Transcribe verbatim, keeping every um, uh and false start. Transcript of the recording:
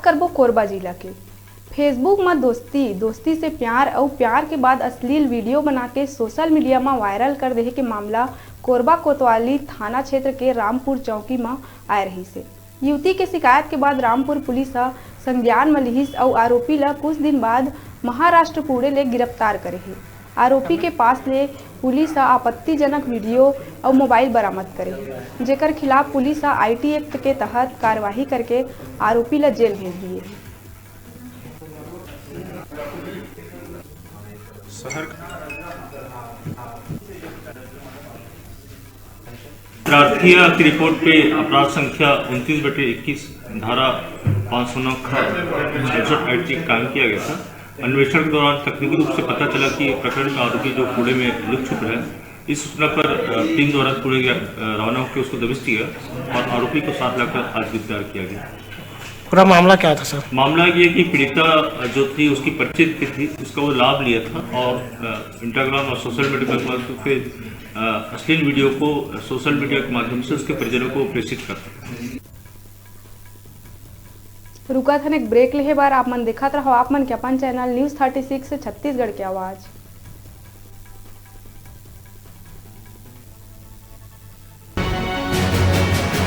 करबो कोरबा जिला के। Facebook म दोस्ती, दोस्ती से प्यार अउ प्यार के बाद अश्लील वीडियो बना के सोशल मीडिया म वायरल कर देहे के मामला कोरबा कोतवाली थाना क्षेत्र के रामपुर चौकी म आए रहिस हे। युवती के शिकायत के बाद रामपुर पुलिस ह संज्ञान म लिहिस अउ आरोपी ल कुछ दिन बाद महाराष्ट्र पुणे ले गिरफ्तार करे हे। आरोपी के पास ले पुलिस ह आपत्तिजनक वीडियो अउ मोबाइल बरामद करे हे, जेकर खिलाफ पुलिस ह आईटी एक्ट के तहत कार्यवाही करके आरोपी ल जेल भेज दिए हे। शहर प्रार्थी की रिपोर्ट पे अपराध संख्या उनतीस बटे इक्कीस, धारा पाँच सौ नौ ख सड़सठ आईटी कायम किया गया था। अन्वेषण के दौरान तकनीकी रूप से पता चला कि प्रकरण का आरोपी जो पुणे में लुक छुप रहा है, इस सूचना पर अ, टीम द्वारा पुणे गया, अ, रवाना होकर उसको दबिश दिया और आरोपी को साथ लाकर आज गिरफ्तार किया गया। पूरा मामला क्या था सर? मामला ये कि पीड़िता जो थी, उसकी परिचित की थी, उसका वो लाभ लिया था और अ, इंस्टाग्राम और सोशल मीडिया के माध्यम से अ, अश्लील वीडियो को सोशल मीडिया के माध्यम से उसके परिजनों को प्रेषित करता था। रुकत हन एक ब्रेक लेहे बर। आप मन देखत रहो आप मन के अपन channel news thirty six Chhattisgarh के आवाज़।